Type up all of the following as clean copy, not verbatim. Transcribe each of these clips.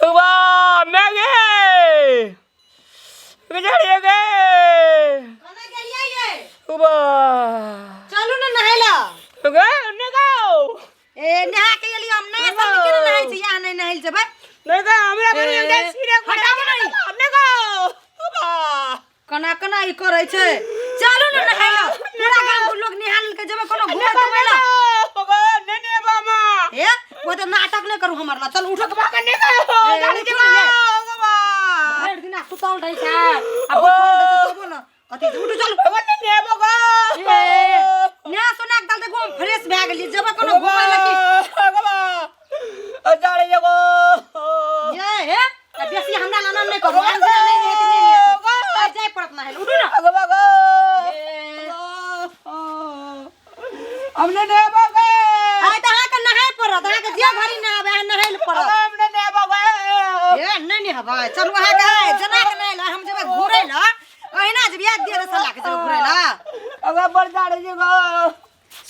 वाह मैं गे गुजरिए गे। कना गेलियै ये? वाह। चलू ने नहाय ला। गे ने गाओ। ए, नहा के एलियै हम। नया साल में केना नहाय छी? अहाँ नहि नहाय लए जेबै। नहीं गा, हमरा बड़ी ए, एकदम सीधे हटाबू नहि। हमने गाओ। वाह। केना केना ई करै छै? चलू ने नहाय ला। पूरा गाम के लोग नहा लेलकै। जेबै कोनो घूमै तुमै ला? ए, ओ तऽ नाटक नहि करू हमर ला। चलू, उठो। ए, उठू ने ये। भरि दिना सुतल रहै छै आ बैठल रहै छै, तबो ने अथी छै। उठू, चलू। ए, नहा सोना के दल देखो, हम फ्रेश भए गेलियै। जेबै कोनो घूमै ला की? ये हे, आ बेसी हमरा लना नहि करू। आन दिना नहि हेतै, नहि हेतै। आइ जाय पड़त नहाय लए। उठू ने। ए, हमने नहीं बाबा। आइ तऽ अहाँके नहाय पड़त। अहाँके जे घड़ी नहाबै, अहाँ नहाय लए पड़त। हमने नहीं बाबा। ए, नहि नहेबै? चलू, अहाँके आइ जना के नहाय लए हम जेबै घुरै लए। अहिना जेबै, एक डेढ़ सए के जेबै घुरै लए। अगर बढ़ जा रही गो।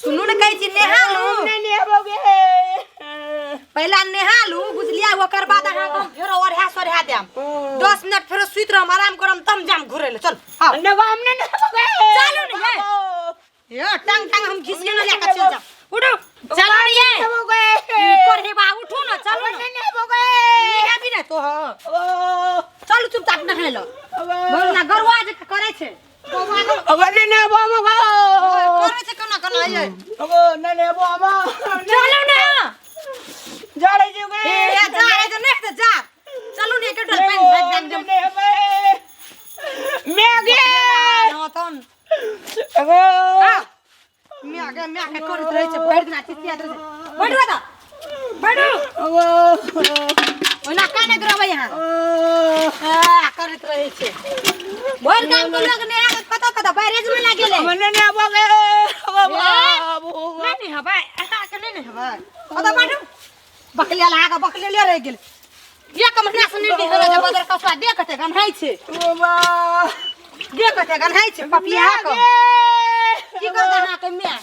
सुनू ने, कहै छी नेहा लू। हमने नहीं बाबे। पहिला नेहा लू, बुझलियै? ओकर बाद अहाँके हम फेरो ओढ़ा सोढ़ा देम। 10 मिनट फेरो सुति रहम, आराम करम, तब जाम घुरै लए। चल, आउ। हमने हमने नहीं बाबे। चलू ने ये। ए, टांग टांग हम घिसिए ने लेके चलि जाब। उठू, चलू ने ये। ई करहे बा, उठू ने, चलू ने। नहेबी ने तो? चलू, चुपचाप नहाय लो। बोल ना, गरुआ जे करै छै, गौआ के करै छै केना केना ये। चलू ने। ए, जा रे, जे नहि तऽ जा। चलू ने, एक डोल पानि भागि जाम। हँ, तहन म्या गे म्या के करैत रहै छै, भरि दिना चिचियाइत रहै छै। बैठू एतऽ, बैठू। ओना कानैत रहबै अहाँ। आ, करैत रहै छै। भरि गाम के लोग नहा के कतऽ कतऽ बैरेज में लागि गेलै। नहि नहेबै? अहाँके नहि नहेबै? कतऽ बैठू। बकलेल, अहाँके बकलेले रहि गेल। एक महीना से नहि नहेबै जे बदर कसुआ देह कते गन्हाइ छै, देह कते गन्हाइ छै पपिया के। की करत अहाँके माय?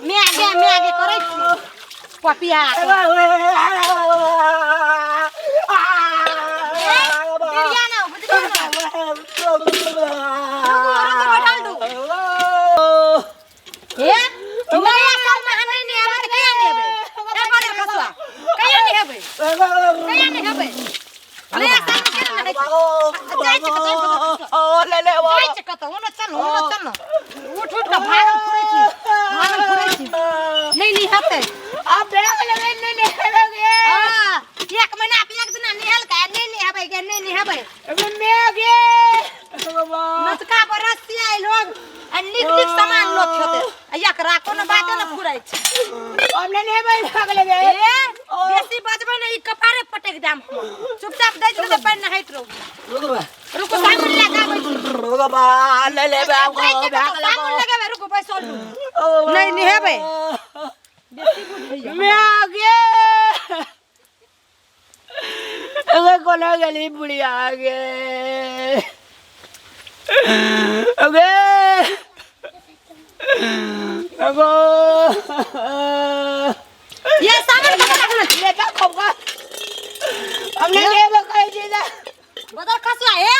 माय गे माय गे करै छी पपिया के। बिरिया ना, बुझलियै ने? रुकू रुकू, बैठल दू। हे, नया साल में अहाँ नहि नहेबै तऽ कहिया नहेबै? ए बदर खसुआ, कहिया नहेबै? कहिया नहेबै? नया साल में केना नहाइ छै? जाइ छै कतौ बदर खसुआ? जाइ छै कतौ? ओने चल, ओने चल न। उठ उठ कऽ भागल फुरै छी, भागल फुरै छी। नहि नहेतै। हाँ, एक महीना पे एक दिना नहेलकै, नहि नहेबै गे, नहि नहेबै। नचका बरस से आइ लोग आ नीक नीक सामान लोग खेतै आ एकरा कोनो बाते ने फुरै छै। ए, बेसी बजबै ने, ई कपारे पटकि देम हम। चुपचाप दै छी तऽ पानि नहाइत रहू। रुकू, साबुन लए कऽ आबै छी। जाइ छै कतौ, साबुन लगेबै। रुकू, बैसल रहू। नहि नहेबै? बेसी बुझैया। कोना गेली बुढ़िया गे? अगे अगो। ये साबुन कतऽ रखने छी? लेता खबका हमने लेबो कहै छी जे। बदल खसुआ, हे,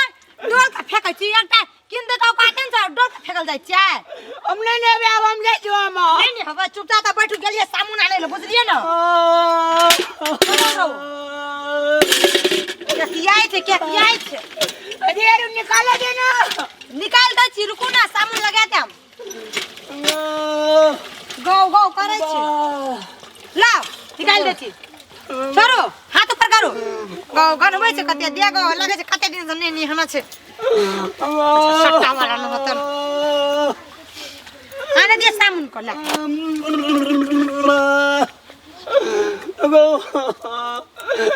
डोल के फेकै छी। एकटा किन दे के औकाते ने छै, डोल के फेकल जाइ छै। हम नहि लेबै, आब हम जाइ छियौ हम। नहि नहेबै? चुपचाप तऽ बैठू। गेलियै साबुन आनै लए, बुझलियै ने? चलू रहू। केकियाइ छै, केकियाइ छै। अरे यार, निकाल दे ना। निकालि दै छी, रुकू ने, साबुन लगा देम। गौ गौ करै छै। लाओ, निकालि दै छी। छोड़ो, हाथ ऊपर करू। गौ गनबै छै कते दे गौ लगै छै, कते दिन से नहि नहाना छै। सट्टा वाला न होतन। आने दे साबुन को, ला।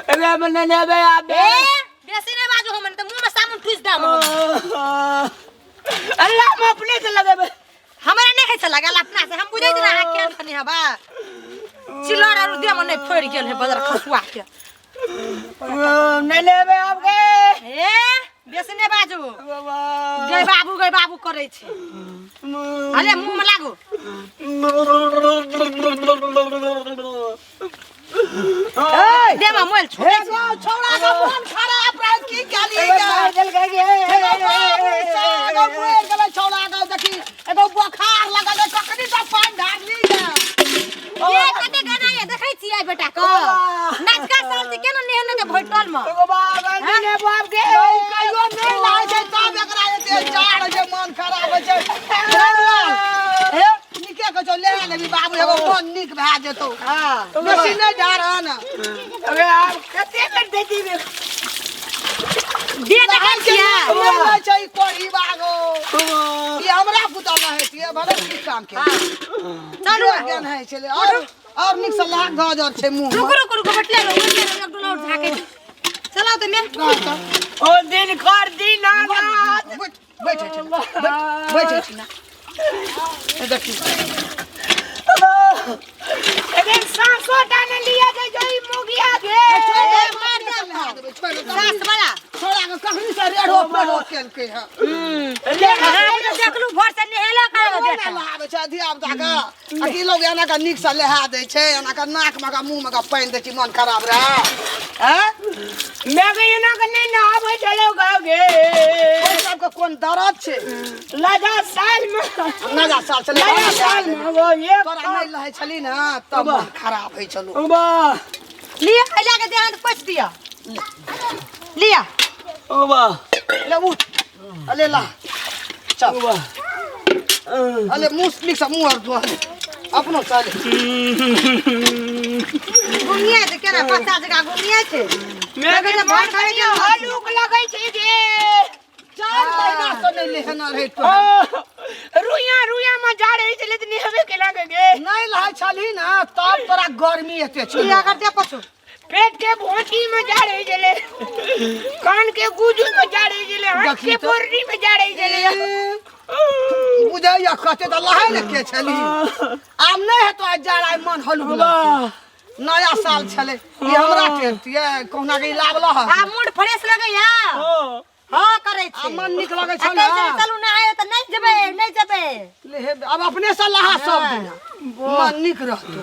अरे मने लेबै आबे। ए, बेसी नहि बाजू हमन तऽ मुँह में साबुन ठुसि देब हम। अल्लाह, हम अपने से लगेबै। हमरा नहि होइ छै लगल अपना से। हम बुझै छी ने अहाँ केहन कनि हबा। चिल्लर आर देह में नहि फोड़ि गेल है बदर खसुआ के। नहीं लेबै आब गे। ए, बेसी नहि बाजू। गै बाबू, गै बाबू करै छै। अरे, मुँह में लागू। देह में मोल छुटै छै। छौड़ा। छियै बेटा के नचका साल से केना नेहने दे भइटल में ने बाप के कहियो नहि लहै छै तब एकरा एते जाड़ छै मन खराब होइ छै रामलाल हे नीके कहै छौ ले लेबी बाबू एगो मन नीक भए जेतौ हां बेसी नहि झाड़न अबे आब कते बेर दे दीबे दे देखै छियै नहि रहै छै ई कोढ़ी बागो ई हमरा पुतल रहै छियै भले की काम के चलू ज्ञान होइ छलै और नीक से लाग गजर छै मुँह रुकु रुकु रुकु बैठले रहो बैठले रहो एक दुना और झाके चलाओ तऽ मैं ओ दिन कर दिन आनाथ बैठ बैठ बैठ बैठ ना देखी लेकिन सांसो टाने लिया जे जोई मुगिया गे मार दे सास वाला छोड़ा के कखनी से रेढ़ो पेढ़ो केलकै हँ हम देखलू भोर से नहेला का बेटा लहाबै छै धिया पुता के आ की लोग एना के नीक से लहा दै छै एना के नाक में के मुंह में के पानि दै छै मन खराब रहै हैं मैं के एना के नहीं नहाबै चलो गे ओहि सबके कोन दर्द छै लजा साल में नया साल छलै नया साल में वो एक तोरा नहि लहै छली ने तब मन खराब होइ छलौ बा लिया अइला के देह हाथ पोछि दिया लिया ओ बा ले उठ अले ला चल बा अले मुँह नीक से मुँह आर धो अपनो चल घुमिया छै केना पत्ता जकाँ घुमिया छै मैं के लगै छै भर खाइ के हलुक लगै छै गे 4 महीना से नहि लेहना रहै ओ तो रुइया रुइया में जा रही छलै तऽ नेहबे के लागे गे नहि लहै छलही ने तब तोरा गर्मी एते छलौ लिया कर दे पछो पेट के भोटी में जा रही छलै कान के गुजू में जा रही छलै आँख देखी के तऽ। बोर्री में जा रही छलै बुझैया कते तऽ लहै ने के छली आब नहि हेतो आज जाड़ा मन हलुक लगतौ। नया साल छलै ई हमरा टेरतियै कहुना के ई लाबल ह आ मूड फ्रेश लगैया हां करै आ छै मन नीक लगै आ छौ कहै ने छै चलू नहाय तऽ नहि जेबै नहि जेबै ले हे, आब अपने से लहा सब दिना मन नीक रहतौ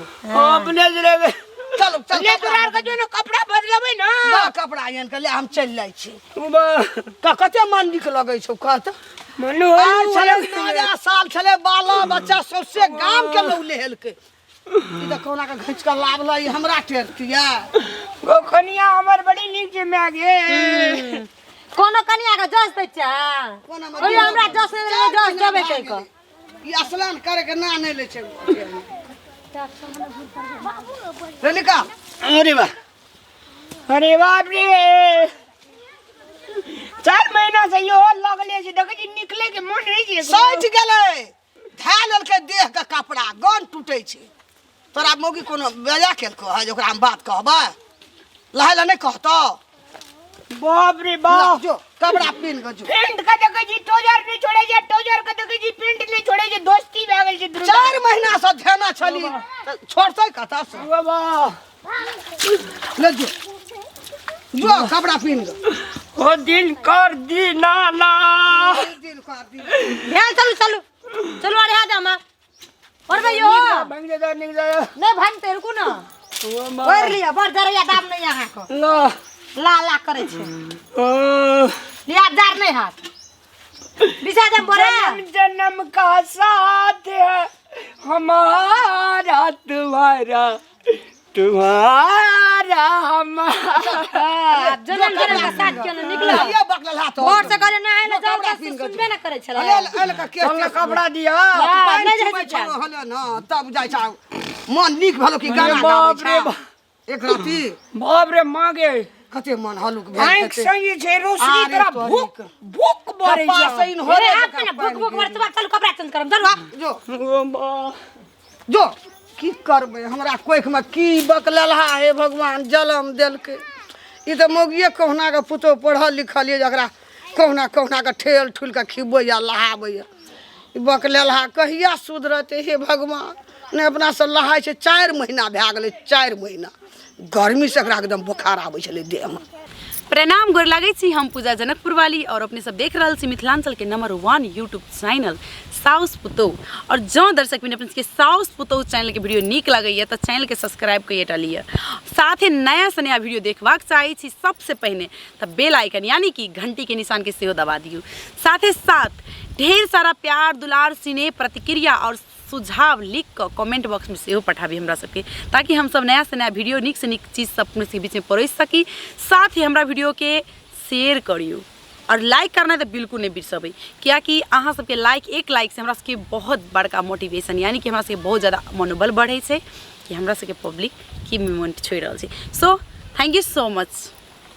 अपने जे लेबै चलो चल ले तोरा आर के जो ने कपड़ा बदलबै ना बा कपड़ा आनि के ले हम चलि जाइ छी बा कते मन नीक लगै छौ कह तऽ मनु आइ छलै नया साल छलै बाला बच्चा सौंसे गाम के लोग लेलकै ई तऽ कहुना के घींच के लाबल ई हमरा टेरतियै गो कनिया हमर बड़ी नीक छै माय गे कोनो कनिया के जस दै छै कोन हमर ओहि हमरा जस नहि देबै जस देबै कहि कऽ ई स्नान करे के ना नहि लै छै रे निकाल अरे वाह अरे बाप रे 4 महीना से इहो लगले छै देखै छी निकले के मन नहि छै सठि गेलै धए लेलकै देह के कपड़ा गन टूटै छै तोरा मौगी कोनो बेजा केलको है जे ओकरा हम बात कहबै लहै लए नहि कहतौ बाप रे ला, बाप जो कपड़ा पिन्ह के जो पेंट के देखै छी टोजर नहि छोड़ै छै टोजर के देखै छी पेंट नहि छोड़ै छै दोस्ती भए गेल छै दुनू 4 महीना से धेना छली तऽ छोड़तै कतऽ से बाबा ले जो जो कपड़ा पिन्ह के ओ दिन कर दीना ना दिन कर दिन भेल चलू चलू चलू अरे हाथ हमरा और भैयो भंग जा निक जा नहि भागते रुकू ना ओढ़ लिअ बड़ जरैया दाम नहि अहाँके ला ला ला करै छै लिअ आब जार नहि हाथ बिछा देम बोरा जन्म जन्म का साथ है हमारा तुम्हारा तुम्हारा हमारा आब जनम जनम का साथ केना निकल ये बकल हाथ भोर से कहले नहाय ले जाउ कपड़ा तऽ पिन्ह के सुनबे न करै छलै अले अले के केस चल ना कपड़ा दिया हाँ, नहि जाइ चुबै छै छौ हले न तब जाइ छौ मन नीक भेलो कि गाना अरे गाबै बाप रे छै बाप। एक राति बाप रे माँ गे कते मन हलुक भेल आँख हेतै। संगे छै रोशनी अरे तोरा तोरी भूख के। भूख बरै कपार से छै इन हो अरे आप ना भूख भूख बरतवा चलू कपड़ा चेंज करम चलू आप जो ओ बा जो की करबै हमरा कोखिमे की बकलेलहा हे भगवान जलम देलकै ई तऽ मौगिए कहुना कऽ पुतोहु पढ़ल लिखल यऽ जकरा कहुना कहुना कऽ ठेल ठुलि कऽ खिबैए लहाबैए ई बकलेलहा कहिया सुधरतै हे भगवान नहि अपनासँ लहाइ छै 4 महीना भए गेलै 4 महीना गर्मीसँ एकरा एकदम बोखार आबै छलै देहमे। प्रणाम, गोर लागै छी। हम पूजा जनकपुर वाली और अपने सब देख रहल छी मिथिलांचल के नंबर 1 यूट्यूब चैनल साउस पुतोह। और जँ दर्शक बिन अपने सबके साउस पुतोह चैनल के वीडियो नीक लगैए तऽ चैनल के सब्सक्राइब कइए लिअ। साथे नया से नया वीडियो देखबाक चाहै छी सबसे पहिने तऽ बेल आइकन यानी कि घंटी के निशान के सेहो दबा दियौ। साथे साथ ढेर सारा प्यार, दुलार, स्नेह, प्रतिक्रिया और सुझाव लिख कऽ कमेंट बॉक्समे सेहो पठाबी हमरा सबके, ताकि हमसब नयासँ नया वीडियो नीकसँ नीक चीज सब अपने सबके बीचमे परोसि सकी। साथ ही हमरा वीडियोके शेयर करियौ और लाइक करना तऽ बिल्कुल नहि बिसरबै, कियाकि अहाँ सबके लाइक, एक लाइक से हमरा सबके बहुत बड़का मोटिवेशन, यानी कि हमरा सबके बहुत ज़्यादा मनोबल बढ़ै छै कि हमरा सबके पब्लिक की मोमेंट छोड़ि रहल छै। So thank you so much.